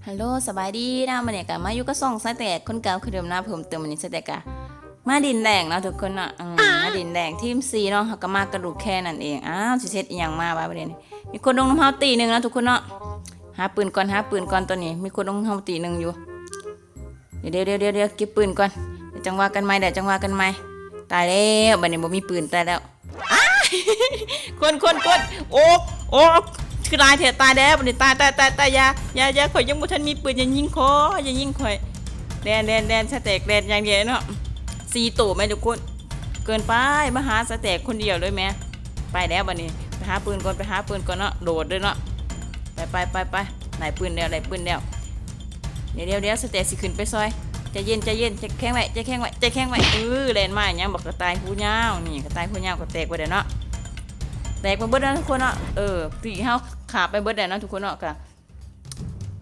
ຮັລໂຫຼ ສະບາຍດີເນາະ ມື້ນີ້ກະມາຢູ່ກັບຊ່ອງສາຍແຕກຄົນເກົ່າຄືເດີມເນາະ. ເພີ່ມເຕີມມື້ນີ້ສາຍແຕກກະມາດິນແດງເນາະທຸກຄົນເນາະ ອືມ ມາດິນແດງທີມສີ່ເນາະ ເຮົາກະມາກະດູກແຄນນັ້ນເອງ. ອ້າວ ຊິເຮັດອີ່ຫຍັງມາວະບາດນີ້? ມີຄົນລົງນຳເຮົາຕີໜຶ່ງເນາະທຸກຄົນເນາະ. ຫາປືນກ່ອນ ຫາປືນກ່ອນ ຕອນນີ້ມີຄົນລົງນຳເຮົາຕີໜຶ່ງຢູ່. ດຽວໆໆໆ ເກັບປືນກ່ອນ ດຽວຈັ່ງວ່າກັນໃໝ່ ດຽວຈັ່ງວ່າກັນໃໝ່. ຕາຍແລ້ວ ບາດນີ້ບໍ່ມີປືນ ຕາຍແລ້ວ. ອ້າຍ ຄົນໆໆ ໂອກ ໂອກ ຄືຫຼາຍແທ້ ຕາຍແລ້ວ ບາດນີ້ ຕາຍ ຕາຍ ຕາຍ ຕາຍ ຢ່າ ຢ່າ ຢ່າ ຂ້ອຍຍັງບໍ່ທັນມີປືນ ຢ່າຍິງຂ້ອຍ ຢ່າຍິງຂ້ອຍ. ແລ່ນ ແລ່ນ ແລ່ນ ສາຍແຕກແລ່ນຢ່າງດຽວເນາະ ສີ່ໂຕແມ່ທຸກຄົນ ເກີນໄປ ມາຫາສາຍແຕກຄົນດຽວເລີຍແມ່. ໄປແລ້ວບາດນີ້ ໄປຫາປືນກ່ອນ ໄປຫາປືນກ່ອນເນາະ ໂດດເລີຍເນາະ. ໄປ ໄປ ໄປ ໄປ ໄດ້ປືນແລ້ວ ໄດ້ປືນແລ້ວ. ດຽວໆໆ ສາຍແຕກຊິຂຶ້ນໄປຊ່ອຍ ໃຈເຢັນ ໃຈເຢັນ ໃຈແຂງໄວ້ ໃຈແຂງໄວ້ ໃຈແຂງໄວ້. ເອີ ແລ່ນມາຫຍັງ ບັກກະຕ່າຍຫູຍາວ ນີ້ກະຕ່າຍຫູຍາວກະແຕກໄປແລ້ວເນາະ ແຕກໄປເບິດແລ້ວທຸກຄົນເນາະ. ເອີ ທີ່ເຮົາຂ້າໄປເບິດແລ້ວເນາະທຸກຄົນເນາະ. ກະ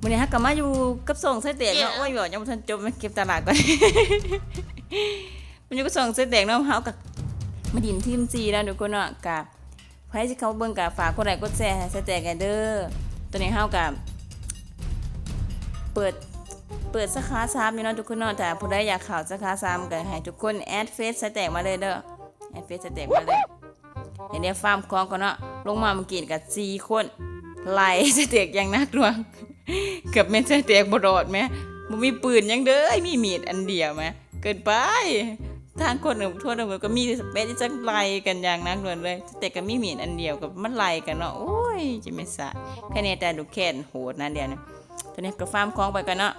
ມື້ນີ້ເຮົາກະມາຢູ່ກັບຊ່ອງສາຍແຕກເນາະ ໂອ້ຍ ເວົ້າຍັງບໍ່ທັນຈົບ ມາເກັບຕະຫຼາດກ່ອນ. ມາຢູ່ກັບຊ່ອງສາຍແຕກເນາະ ເຮົາກະມາດິນທີມສີ່ແລ້ວທຸກຄົນເນາະ. ກະ ໃຜຊິເຂົ້າມາເບິ່ງກະຝາກກົດໄລ້ກົດແຊໃຫ້ສາຍແຕກແດ່ເດີ. ຕອນນີ້ເຮົາກະເປີດ ເປີດສາຂາສາມຢູ່ເນາະທຸກຄົນເນາະ ຖ້າຜູ້ໃດຢາກເຂົ້າສາຂາສາມກະໃຫ້ທຸກຄົນແອັດເຟສສາຍແຕກມາເລີຍເດີ ແອັດເຟສສາຍແຕກມາເລີຍ. ດຽວ ດຽວຟາມຂອງກ່ອນເນາະ ລົງມາມື້ກີ້ກະສີ່ຄົນ ໄລ່ສາຍແຕກຢ່າງໜັກໜ່ວງ ເກືອບແມ່ນສາຍແຕກບໍ່ລອດແມ້ ບໍ່ມີປືນຫຍັງເດີ ມີມີດອັນດຽວແມ້. ເກີນໄປ ທາງຄົນທົ່ວທັງໝົດກະມີແບບຈັ່ງໄລ່ກັນຢ່າງໜັກໜ່ວງເລີຍ ແຕ່ກະມີມີດອັນດຽວກະມາໄລ່ກັນເນາະ. ໂອ້ຍ ຈະແມ່ນສາ ແຄ່ນີ້ແຕ່ດູກແຄນໂຫດນະດຽວນີ້. ຕອນນີ້ກະຟາມຂອງໄປກ່ອນເນາະ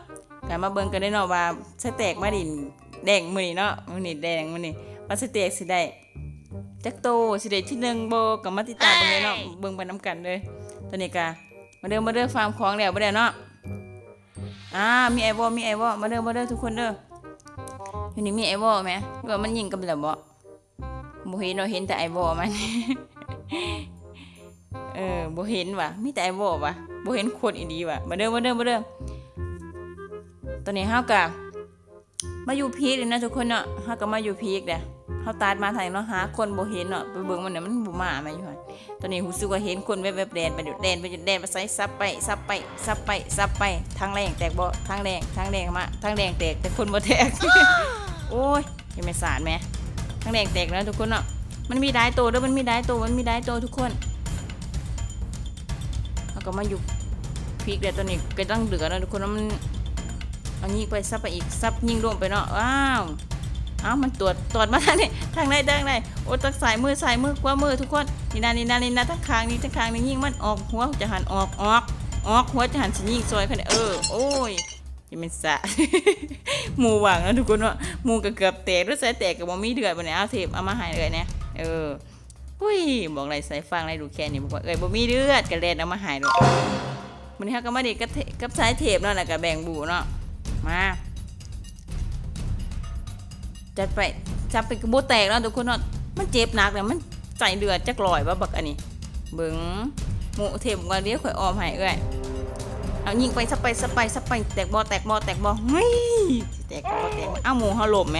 ກະມາເບິ່ງກັນເດີເນາະວ່າສາຍແຕກມາດິນແດງມື້ນີ້ເນາະ ມື້ນີ້ແດງມື້ນີ້ ວ່າສາຍແຕກຊິໄດ້ຈັກໂຕ ຊິໄດ້ທີໜຶ່ງບໍ່ ກະມາຕິດຕາມເບິ່ງເດີເນາະ ເບິ່ງໄປນຳກັນເດີ. ຕອນນີ້ກະມາເດີ ມາເດີ ຟາມຂອງແລ້ວບໍ່ແລ້ວເນາະ. ອ່າ ມີໄອວໍ ມີໄອວໍ ມາເດີ ມາເດີທຸກຄົນເດີ. ຢູ່ນີ້ມີໄອວໍແມ ຫຼືວ່າມັນຍິງກັນແລ້ວບໍ? ບໍ່ເຫັນເນາະ ເຫັນແຕ່ໄອວໍມັນ ເອີ ບໍ່ເຫັນຫວາ ມີແຕ່ໄອວໍຫວາ ບໍ່ເຫັນຄົນອີ່ຫຼີຫວາ. ມາເດີ ມາເດີ ມາເດີ. ຕອນນີ້ເຮົາກະມາຢູ່ພີກແລ້ວນະທຸກຄົນເນາະ ເຮົາກະມາຢູ່ພີກແລ້ວ. ເຮົາຕັດມາທາງນີ້ເນາະ ຫາຄົນບໍ່ເຫັນເນາະ ໄປເບິ່ງມັນນະ ມັນບໍ່ມາແມ່ນຢູ່ຫັ້ນ. ຕອນນີ້ຮູ້ສຶກວ່າເຫັນຄົນແວບໆ ແລ່ນໄປຢູ່ ແລ່ນໄປຢູ່ ແລ່ນໄປໃສ ສັບໄປ ສັບໄປ ສັບໄປ ສັບໄປ ທາງແດງແຕກບໍ່ ທາງແດງ ທາງແດງມາ ທາງແດງແຕກ ແຕ່ຄົນບໍ່ແຕກ. ໂອ້ຍ ຢ່າແມ່ນສາດແມ ທາງແດງແຕກແລ້ວທຸກຄົນເນາະ. ມັນມີຫຼາຍໂຕເດີ ມັນມີຫຼາຍໂຕ ມັນມີຫຼາຍໂຕທຸກຄົນ. ເຮົາກະມາຢູ່ພີກແລ້ວ ຕອນນີ້ກຳລັງເດືອດເນາະທຸກຄົນເນາະ ມັນ ເອົາຍິງໄປ ສັບໄປອີກ ສັບຍິງລົງໄປເນາະ. ອ້າວ ອ້າວ ມັນຕອດ ຕອດມາທາງນີ້ ທາງໃດ ທາງໃດ ໂອ້ ທາງຊ້າຍມື ຊ້າຍມື ຂວາມືທຸກຄົນ. ນີ້ນະ ນີ້ນະ ນີ້ນະ ທາງຂ້າງນີ້ ທາງຂ້າງນີ້ ຍິງມັນ ອອກຫົວຈະຫັ້ນ ອອກ ອອກ ອອກຫົວຈະຫັ້ນ ຊິຍິງຊ່ອຍຄັນ ເອີ ໂອ້ຍ ຢ່າແມ່ນສາ ໝູ່ຫວ່າງເນາະທຸກຄົນເນາະ ໝູ່ກະເກືອບແຕກ ສາຍແຕກກະບໍ່ມີເລືອດບາດນີ້. ເອົາເທບ ເອົາມາໃຫ້ເອື້ອຍແດ່ ເອີ. ອຸ້ຍ ບອກໄດ້ໃສ່ຟັງໄດ້ ດູກແຄນນີ້ ບອກວ່າເອື້ອຍບໍ່ມີເລືອດ ກະແລ່ນເອົາມາໃຫ້ໂລດ. ມື້ນີ້ເຮົາກະມາເດດກັບ ກັບສາຍເທບເນາະ ແລ້ວກະແບ່ງບູເນາະ ມາ ຈັດໄປ ສັບໄປກະບໍ່ແຕກເນາະທຸກຄົນເນາະ ມັນເຈັບໜັກເນາະ ມັນໃສ່ເລືອດຈັກຮ້ອຍຫວາ ບັກອັນນີ້. ເບິ່ງ ໝູ່ເທບກ່ອນ ດຽວຂ້ອຍອ້ອມໃຫ້ເອື້ອຍ. ເອົາຍິງໄປ ສັບໄປ ສັບໄປ ສັບໄປ ແຕກບໍ່ ແຕກບໍ່ ແຕກບໍ່ ເຮີ້ຍ ຊິແຕກກະບໍ່ແຕກ. ເອົາ ໝູ່ເຮົາລົ້ມແມ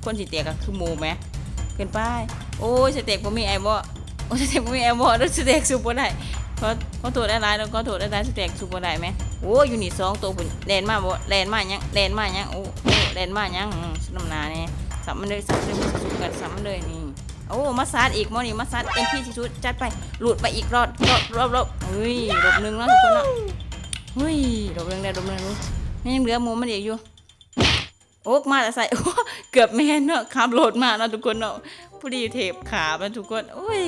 ຄົນຊິແຕກກະຄືໝູ່ແມ ເກີນໄປ. ໂອ້ຍ ສາຍແຕກບໍ່ມີໄອວໍ ໂອ້ຍ ສາຍແຕກບໍ່ມີໄອວໍເດີ ສາຍແຕກສູ້ບໍ່ໄດ້. ຂໍ ຂໍໂທດຫຼາຍໆເດີ ຂໍໂທດຫຼາຍໆ ສາຍແຕກສູ້ບໍ່ໄດ້ແມ. ໂອ້ຍ ຢູ່ນີ້ສອງໂຕພຸ້ນ ແລ່ນມາບໍ່ ແລ່ນມາຫຍັງ ແລ່ນມາຫຍັງ ໂອ້ ໂອ້ ແລ່ນມາຫຍັງ ອື ສົມນ້ຳໜ້າແດ່. ສັບມັນເລີຍ ສັບມັນເລີຍ ມາສູ້ກັນ ສັບມັນເລີຍ ນີ້. ໂອ້ ມາຊາດອີກໝໍນີ້ ມາຊາດເອັມພີຊິສຸດ ຈັດໄປ ຫຼຸດໄປອີກ ລອດ ລອດ ລອດ ລອດ. ເຮີ້ຍ ລົບໜຶ່ງແລ້ວທຸກຄົນເນາະ ເຮີ້ຍ ລົບໜຶ່ງແລ້ວ ລົບໜຶ່ງ ມັນຍັງເຫຼືອໝູ່ມັນອີກຢູ່. ໂອກ ມາແຕ່ໃສ ໂອ້ ເກືອບແມ່ນເນາະ ຂັບລົດມາເນາະທຸກຄົນເນາະ ພໍດີເທບຂາມາທຸກຄົນ. ໂອ້ຍ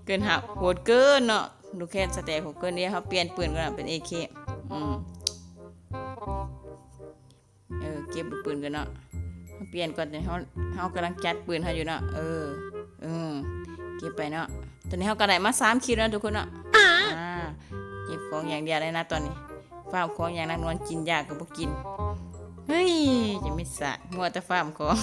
ເກີນຫາ ໂຫດເກີນເນາະ ດູກແຄນສະແຕກໂຫດເກີນ. ດຽວເຮົາປ່ຽນປືນກ່ອນເນາະ ເປັນເອເຄ ອືມ ເອີ ເກັບລູກປືນກ່ອນເນາະ ເຮົາປ່ຽນກ່ອນ ເຮົາ ເຮົາກຳລັງຈັດປືນເຮົາຢູ່ເນາະ ເອີ ເອີ ເກັບໄປເນາະ. ຕອນນີ້ເຮົາກະໄດ້ມາສາມຄິວແລ້ວທຸກຄົນເນາະ ອ່າ ເກັບຂອງຢ່າງດຽວເລີຍນະຕອນນີ້ ຟາມຂອງຢ່າງໜັກໜ່ວງ ກິນຢາກະບໍ່ກິນ ເຮີ້ຍ ຈະມິດສະ ມົວແຕ່ຟາມຂອງ.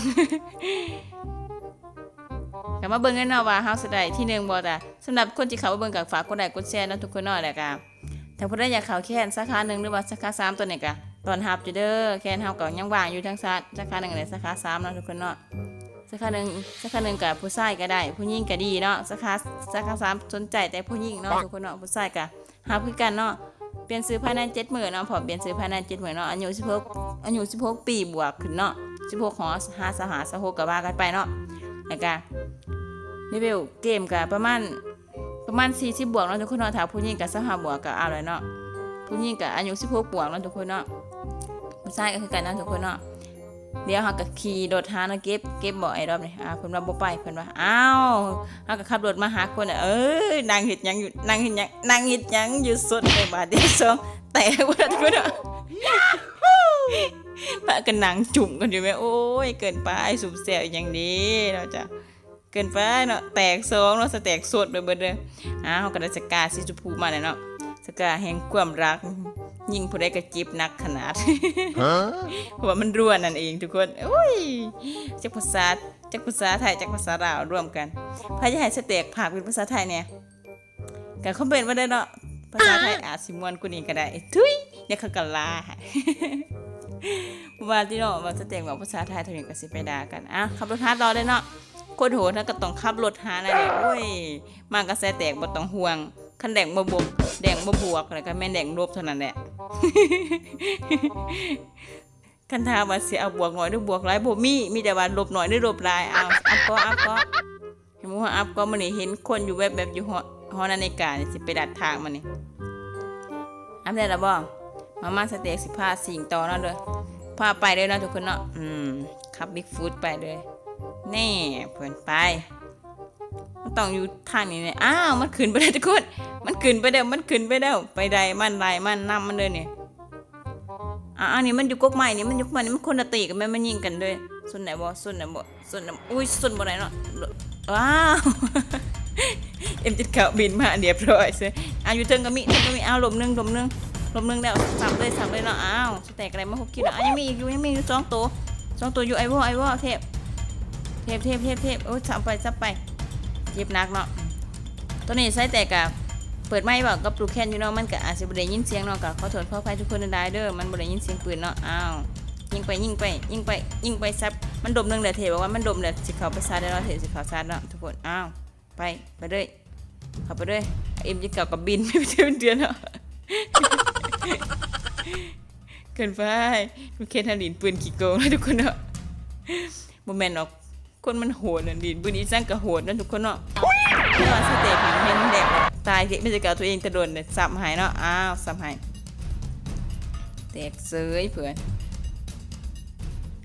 ກະມາເບິ່ງກັນເນາະວ່າເຮົາຊິໄດ້ທີໜຶ່ງບໍ່. ແຕ່ສຳລັບຄົນທີ່ເຂົ້າມາເບິ່ງກະຝາກກົດໄລ້ກົດແຊເນາະທຸກຄົນເນາະ ແລ້ວກະ ຖ້າຜູ້ໃດຢາກເຂົ້າແຄນສາຂາໜຶ່ງ ຫຼືວ່າສາຂາສາມ ຕອນນີ້ກະຕ້ອນຮັບຢູ່ເດີ ແຄນເຮົາກະຍັງວ່າງຢູ່ທັງສາ ສາຂາໜຶ່ງ ແລະ ສາຂາສາມເນາະທຸກຄົນເນາະ. ສາຂາໜຶ່ງ ສາຂາໜຶ່ງກະຜູ້ຊາຍກະໄດ້ ຜູ້ຍິງກະດີເນາະ ສາຂາ ສາຂາສາມສົນໃຈແຕ່ຜູ້ຍິງເນາະທຸກຄົນເນາະ ຜູ້ຊາຍກະຮັບຄືກັນເນາະ. ປ່ຽນຊື່ພາຍໃນເຈັດມື້ເນາະ ພ້ອມປ່ຽນຊື່ພາຍໃນເຈັດມື້ເນາະ ອາຍຸສິບຫົກ ອາຍຸສິບຫົກປີບວກຂຶ້ນເນາະ ສິບຫົກ ຫາ ຊາວຫ້າ ຊາວຫົກ ກໍວ່າກັນໄປເນາະ ແລ້ວກະເລເວວເກມກໍປະມານ ປະມານສີ່ສິບບວກເນາະທຸກຄົນເນາະ ຖ້າຜູ້ຍິງກໍຊາວຫ້າບວກກໍເອົາແລ້ວເນາະ ຜູ້ຍິງກໍອາຍຸສິບຫົກບວກເນາະທຸກຄົນເນາະ ຜູ້ຊາຍກໍຄືກັນເນາະທຸກຄົນເນາະ ດຽວເຮົາກໍຂີ່ລົດຫາເນາະ ເກັບ ເກັບບໍ່ແອດຣອບນີ້ ອ່າ ເພິ່ນວ່າບໍ່ໄປ ເພິ່ນວ່າ ອ້າວ ເຮົາກໍຂັບລົດມາຫາຄົນ ເອີ ນັ່ງເຮັດຫຍັງຢູ່ ນັ່ງເຮັດຫຍັງ ນັ່ງເຮັດຫຍັງຢູ່ ຊົດໄປບາດເດສອງ ແຕກໝົດແລ້ວທຸກຄົນເນາະ ພາກັນນັ່ງຈຸ້ມກັນຢູ່ແມ່ ໂອ້ຍ ເກີນໄປ ຊຸມແຊວອີ່ຫຍັງນີ້ເນາະ ເຈົ້າ ເກີນໄປເນາະ ແຕກສອງເນາະ ສະແຕກສົດໄປເບິດເດີ ອ້າວ ເຮົາກໍໄດ້ສະກາສີຊົມພູມາແລ້ວເນາະ ສະກາແຫ່ງຄວາມຮັກ ຍິງຜູ້ໃດກໍເຈັບໜັກຂະໜາດ ເພາະວ່າມັນລວນນັ້ນເອງທຸກຄົນ ໂອ້ຍ ຈັກພາສາ ຈັກພາສາໄທ ຈັກພາສາລາວລວມກັນ ໃຜຢາກໃຫ້ສະແຕກພາກເປັນພາສາໄທແດ່ ກໍຄອມເມັນມາເດີເນາະ ພາສາໄທອາດຊິມ່ວນກວ່ານີ້ກໍໄດ້ ທຸຍ ດຽວເຂົາກໍລາໃຫ້ ບໍ່ວ່າຕິເນາະ ວ່າສະແຕກເວົ້າພາສາໄທ ທາງນີ້ກໍຊິໄປດ່າກັນ ອ່ະ ຂັບລົດຫາຕໍ່ເດີເນາະ ຄົນໂຫດເຮົາກໍຕ້ອງຂັບລົດຫານັ້ນແຫຼະ ໂອ້ຍ ມາກັບສາຍແຕກບໍ່ຕ້ອງຫ່ວງ ຄັນແດງບໍ່ບວກ ແດງບໍ່ບວກ ແລ້ວກໍແມ່ນແດງລົບເທົ່ານັ້ນແຫຼະ ຄັນຖາມວ່າຊິເອົາບວກໜ້ອຍ ຫຼື ບວກຫຼາຍ ບໍ່ມີ ມີແຕ່ວ່າລົບໜ້ອຍ ຫຼື ລົບຫຼາຍ ເອົາ ອັບກໍ ອັບກໍ ໃຫ້ໝູ່ເຮົາອັບກ່ອນ ມື້ນີ້ເຫັນຄົນຢູ່ແວບໆຢູ່ຫໍ ຫໍນາລິການີ້ ຊິໄປດັດທາງມັນນີ້ ອັບໄດ້ລະບໍ່? ມາ ມາ ສະແຕກຊິພາຊິງຕໍ່ເນາະເດີ ພາໄປເດີເນາະທຸກຄົນເນາະ ອືມ ຂັບບິກຟຸດໄປເດີ ແນ່ ເພິ່ນໄປ ມັນຕ້ອງຢູ່ທາງນີ້ແນ່ ອ້າວ ມັນຂຶ້ນໄປແລ້ວທຸກຄົນ ມັນຂຶ້ນໄປແລ້ວ ມັນຂຶ້ນໄປແລ້ວ ໄປໄລ່ມັນ ໄລ່ມັນ ນຳມັນເດີນີ້ ອ້າວ ອັນນີ້ມັນຢູ່ກົກໄມ້ນີ້ ມັນຢູ່ກົກໄມ້ນີ້ ມັນຄົນລະຕີກັນ ແມ່ນມັນຍິງກັນເດີ ຊົນໄດ້ບໍ່? ຊົນໄດ້ບໍ່? ຊົນ ອຸ້ຍ ຊົນບໍ່ໄດ້ເນາະ ວ້າວ ເອັມເຈັດເກົ້າ ບິນມາລຽບຮ້ອຍເຊີຍ ອາ ຢູ່ເທິງກໍມີ ເທິງກໍມີ ເອົາ ລົ້ມໜຶ່ງ ລົ້ມໜຶ່ງ ລົ້ມໜຶ່ງແລ້ວ ສັບເລີຍ ສັບເລີຍເນາະ ອ້າວ ສະແຕກກໍໄດ້ມາຫົກຄິວແລ້ວ ອາ ຍັງມີອີກຢູ່ ຍັງມີຢູ່ສອງໂຕ ສອງໂຕຢູ່ ໄອວໍ ໄອວໍ ເທບ ເທບ ເທບ ເທບ ເທບ ໂອ້ຍ ສັບໄປ ສັບໄປ ເຈັບໜັກເນາະ ຕອນນີ້ສາຍແຕກກະເປີດໄມເວົ້າກັບຕູ້ແຄນຢູ່ເນາະ ມັນກະອາດຊິບໍ່ໄດ້ຍິນສຽງເນາະ ກະຂໍໂທດຂໍອະໄພທຸກຄົນຫຼາຍໆເດີ ມັນບໍ່ໄດ້ຍິນສຽງປືນເນາະ ອ້າວ ຍິງໄປ ຍິງໄປ ຍິງໄປ ຍິງໄປ ສັບ ມັນດົມໜຶ່ງແລ້ວ ເທບອກວ່າມັນດົມແລ້ວ ຊິເຂົ້າໄປຊາດແລ້ວເນາະ ເທບຊິເຂົ້າຊາດເນາະ ທຸກຄົນ ອ້າວ ໄປ ໄປເລີຍ ເຂົ້າໄປເລີຍ ເອັມເຈັດເກົ້າກໍບິນໄປເທື່ອເນາະ ເກີນໄປ ລູກເຂດຫັ້ນຫຼິ້ນປືນຂີ້ໂກງເນາະ ທຸກຄົນເນາະ ບໍ່ແມ່ນດອກ ຄົນມັນໂຫດນັ້ນດິ ບຶດອີ່ສັງກໍໂຫດເນາະທຸກຄົນເນາະ ແຕ່ວ່າສະເຕກນີ້ເຫັນແດກຕາຍເທະ ມັນຈະເອົາຕົວເອງແຕ່ດົນແຫຼະ ສັບໃຫ້ເນາະ ອ້າວ ສັບໃຫ້ ແຕກເສີຍເພື່ອນ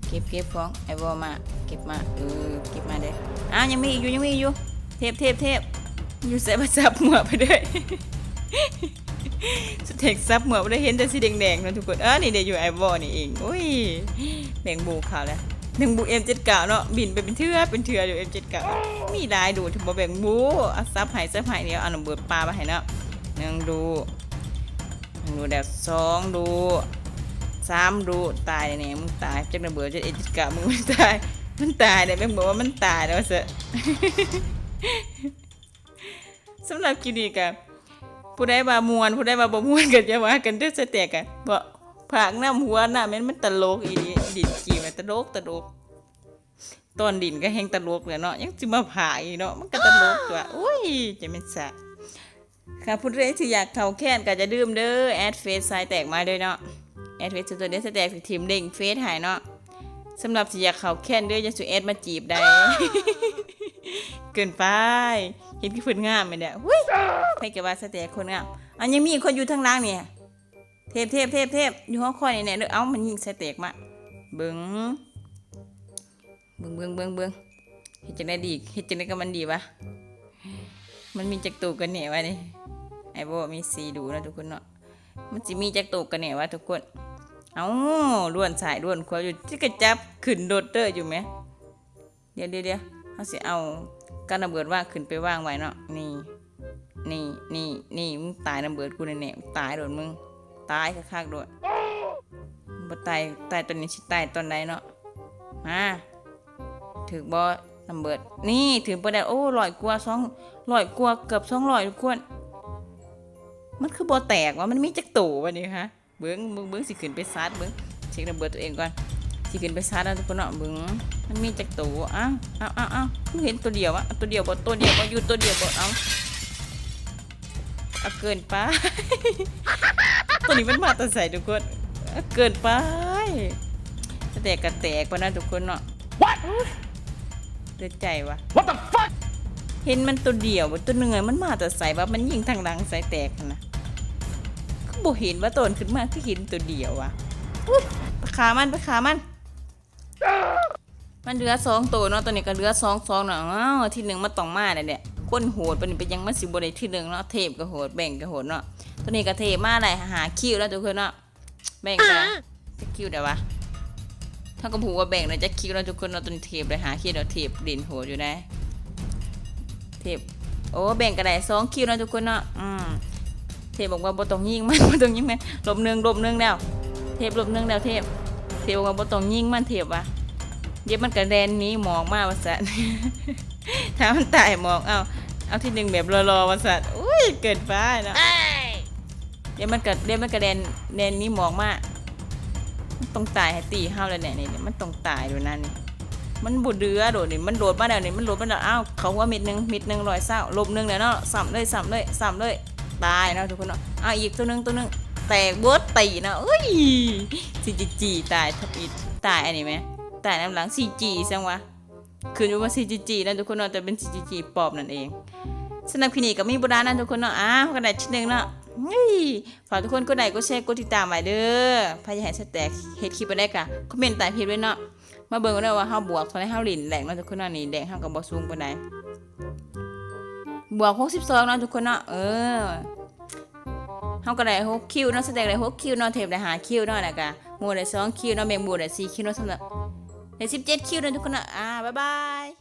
ເກັບ ເກັບຂອງ ໄອວໍມາ ເກັບມາ ເອີ ເກັບມາເດີ້ ອ້າວ ຍັງມີອີກຢູ່ ຍັງມີອີກຢູ່ ເທບ ເທບ ເທບ ຢູ່ໃສວ່າ ສັບໝວກໄປເດີ້ ສະເຕັກສັບໝວກບໍ່ໄດ້ເຫັນແຕ່ສີແດງໆເນາະທຸກຄົນ ເອີ ນີ້ເດ້ຢູ່ໄອວໍນີ້ເອງ ໂອ້ຍ ແບງບູເຂົ້າແລ້ວ ແບງບູເອັມເຈັດເກົ້າເນາະ ບິນໄປເປັນເທື່ອເປັນເທື່ອຢູ່ເອັມເຈັດເກົ້າ ມີຫຼາຍໂດດແບງບູ ເອົາສັບໃຫ້ສັບໃຫ້ ດຽວເອົາລະເບີດປາໄປໃຫ້ເນາະ ໜຶ່ງໂດ ໜຶ່ງໂດແລ້ວ ສອງໂດ ສາມໂດ ຕາຍແນ່ ມຶງຕາຍ ຈັກລະເບີດຈັກເອັມເຈັດເກົ້າ ມຶງມັນຕາຍ ມັນຕາຍແນ່ ແບງບູວ່າມັນຕາຍແນ່ວ່າຊັ້ນ ສຳລັບຄລິບນີ້ກະ ຜູ້ໃດວ່າມ່ວນ ຜູ້ໃດວ່າບໍ່ມ່ວນກໍຢ່າວ່າກັນເດີ້ ສະແຕກກະ ເພາະພາກນຳຫົວນຳ ແມ່ນມັນຕະຫຼົກອີ່ຫຼີ ຫຼິ້ນເກມນະ ຕະຫຼົກ ຕະຫຼົກ ຕອນຫຼິ້ນກໍແຮ່ງຕະຫຼົກແຫຼະເນາະ ຍັງຊິມາພາກອີກເນາະ ມັນກໍຕະຫຼົກຕົວະ ໂອ້ຍ ຈະແມ່ນສະ ຖ້າຜູ້ໃດທີ່ຢາກເຂົ້າແຄ້ນກໍຢ່າລືມເດີ້ ແອັດເຟສສາຍແຕກມາເດີ້ເນາະ ແອັດເຟສສ່ວນຕົວ ດຽວສາຍແຕກຊິຖິ້ມລິ້ງເຟສໃຫ້ເນາະ ສຳລັບທີ່ຢາກເຂົ້າແຄ້ນເດີ້ ຢ່າສູ່ແອັດມາຈີບໄດ້ ເກີນໄປ ເຫັນຄືເພິ່ນງາມແມ່ນແຫຼະ ຫຸຍ ໃຜກໍວ່າສາຍແຕກຄົນງາມ ອັນຍັງມີຄົນຢູ່ທາງຫຼັງນີ້ ເທບ ເທບ ເທບ ເທບ ຢູ່ຫໍຄອຍນີ້ແນ່ເດີ້ ເອົ້າ ມັນຍິງສາຍແຕກມາ ເບິ່ງ ເບິ່ງ ເບິ່ງ ເບິ່ງ ເບິ່ງ ເຮັດຈັ່ງໃດດີ ເຮັດຈັ່ງໃດກັບມັນດີວະ ມັນມີຈັກໂຕກັນແນ່ວະນີ້ ໄອວໍມີສີ່ດູເນາະທຸກຄົນເນາະ ມັນຊິມີຈັກໂຕກັນແນ່ວະທຸກຄົນ ເອົ້າ ລວນຊ້າຍລວນຂວາຢູ່ ຊິກະຈັບຂຶ້ນລົດເດີ້ຢູ່ແມ ດຽວ ດຽວ ດຽວ ເຮົາຊິເອົາກັບລະເບີດວາງຂຶ້ນໄປວາງໄວ້ເນາະ ນີ້ ນີ້ ນີ້ ນີ້ ມຶງຕາຍລະເບີດກູແນ່ໆ ຕາຍໂລດມຶງ ຕາຍຄັກໆໂລດ ບໍ່ຕາຍ ຕາຍຕອນນີ້ຊິຕາຍຕອນໃດເນາະ ມາ ຖືກບໍ່ລະເບີດ ນີ້ ຖືກບໍ່ໄດ້ ໂອ້ ຮ້ອຍກວ່າ ສອງຮ້ອຍກວ່າ ເກືອບສອງຮ້ອຍທຸກຄົນ ມັນຄືບໍ່ແຕກວະ ມັນມີຈັກໂຕວະນີ້ຮະ ເບິ່ງ ເບິ່ງ ເບິ່ງ ຊິຂຶ້ນໄປຊາດເບິ່ງ ເຊັກລະເບີດຕົວເອງກ່ອນ ຊິຂຶ້ນໄປຊາດເນາະທຸກຄົນເນາະ ເບິ່ງ ມັນມີຈັກໂຕ ອ້າວ ອ້າວ ອ້າວ ຄືເຫັນໂຕດຽວວະ ໂຕດຽວບໍ່ ໂຕດຽວບໍ່ ຢູ່ໂຕດຽວບໍ່ ເອົ້າ ເອົາ ເກີນໄປ ຕົວນີ້ມັນມາແຕ່ໃສທຸກຄົນ? ເກີນໄປ. ສະແຕັກກະແຕກໄປນະທຸກຄົນເນາະ. What? ເຫຼືອໃຈວະ. What the fuck? ເຫັນມັນຕົວດຽວ ຕົວໜຶ່ງມັນມາແຕ່ໃສວະ? ມັນຍິງທາງຫຼັງໃສ່ແຕກຫັ້ນນະ. ຄືບໍ່ເຫັນວະ? ຕອນຂຶ້ນມາຄືເຫັນຕົວດຽວວະ. ອຸ້ຍ ໄປຂ້າມັນ ໄປຂ້າມັນ. ມັນເຫຼືອສອງໂຕເນາະ, ຕອນນີ້ກໍເຫຼືອສອງ ສອງເນາະ. ອ້າວ ທີໜຶ່ງມັນຕ້ອງມາແລ້ວແຫຼະ. ຄົນໂຫດປານນີ້ເປັນຫຍັງມັນຊິບໍ່ໄດ້ທີໜຶ່ງເນາະ? ເທບກໍໂຫດ ແບງກໍໂຫດເນາະ. ຕອນນີ້ກໍເທບມາໄດ້ຫ້າຄິວແລ້ວທຸກຄົນເນາະ. ແບງກໍຈັກຄິວແລ້ວວະ? ເຮົາກໍບໍ່ຮູ້ວ່າແບງໄດ້ຈັກຄິວເນາະທຸກຄົນເນາະ. ຕອນນີ້ເທບໄດ້ຫ້າຄິວແລ້ວ, ເທບຫຼິ້ນໂຫດຢູ່ໃດ໋. ເທບ ໂອ້ ແບງກໍໄດ້ສອງຄິວເນາະທຸກຄົນເນາະ. ອືມ ເທບບອກວ່າບໍ່ຕ້ອງຍິງມັນ ບໍ່ຕ້ອງຍິງມັນ. ລົບໜຶ່ງ ລົບໜຶ່ງແລ້ວ ເທບລົບໜຶ່ງແລ້ວ. ເທບ ເທບບອກວ່າບໍ່ຕ້ອງຍິງມັນ ເທບວ່າ. ດຽວມັນກໍແລ່ນໜີໝອກມາວ່າຊັ້ນ. ຖ້າມັນຕາຍໝອກ ເອົາ ເອົາທີໜຶ່ງແບບຫຼໍ່ໆວ່າຊັ້ນ. ໂອ້ຍ ເກີນໄປເນາະ. ດຽວມັນກໍ ດຽວມັນກໍແລ່ນ ແລ່ນໜີໝອກມາ. ມັນຕ້ອງຕາຍໃຫ້ຕີເຮົາແລ້ວແຫຼະນີ້ ມັນຕ້ອງຕາຍໂດຍນັ້ນນີ້. ມັນບໍ່ເຫຼືອໂດດນີ້ ມັນໂດດມາແລ້ວນີ້ ມັນໂດດມາແລ້ວ. ອ້າວ ເຂົ້າຫົວເມັດໜຶ່ງ ເມັດໜຶ່ງ ຮ້ອຍຊາວ ລົບໜຶ່ງແລ້ວເນາະ. ຊ້ຳເລີຍ ຊ້ຳເລີຍ ຊ້ຳເລີຍ. ຕາຍເນາະທຸກຄົນເນາະ. ເອົາອີກຕົວໜຶ່ງ ຕົວໜຶ່ງ ແຕກເບິດຕີເນາະ. ເອີຍ ຊີຈີຈີ ຕາຍທຳອິດ ຕາຍອັນນີ້ແໝ່ ຕາຍນຳຫຼັງ ຊີຈີ ຊັ້ນຫວາ. ຂຶ້ນຢູ່ວ່າ ຊີຈີຈີ ເນາະທຸກຄົນເນາະ, ແຕ່ເປັນ ຊີຈີຈີ ປອມນັ້ນເອງ. ສຳລັບຄລິບນີ້ກໍມີບໍ່ຫຼາຍເນາະທຸກຄົນເນາະ. ອ້າວ ກໍໄດ້ທີໜຶ່ງເນາະ. ເຮີ້ຍ ຝາກທຸກຄົນກົດໄລ ກົດແຊ ກົດຕິດຕາມໄວ້ເດີ. ໃຜຢາກໃຫ້ສະແຕັກເຮັດຄລິບອັນໃດກໍຄອມເມັນໃຕ້ຄລິບເລີຍເນາະ. ມາເບິ່ງເດີວ່າເຮົາບວກເທົ່າໃດ ເຮົາຫຼິ້ນແລງເນາະທຸກຄົນເນາະ. ນີ້ແລງເຮົາກໍບໍ່ສູງປານໃດ ບວກຫົກສິບສອງເນາະທຸກຄົນເນາະ. ເອີ ເຮົາກໍໄດ້ຫົກຄິວເນາະ, ສະແຕັກໄດ້ຫົກຄິວເນາະ, ເທບໄດ້ຫ້າຄິວເນາະ, ແລ້ວກໍໝູໄດ້ສອງຄິວເນາະ, ແມງບູໄດ້ສີ່ຄິວເນາະ. ສຳລັບ ໄດ້ສິບເຈັດຄິວເນາະທຸກຄົນເນາະ. ອ່າ ບາຍບາຍ.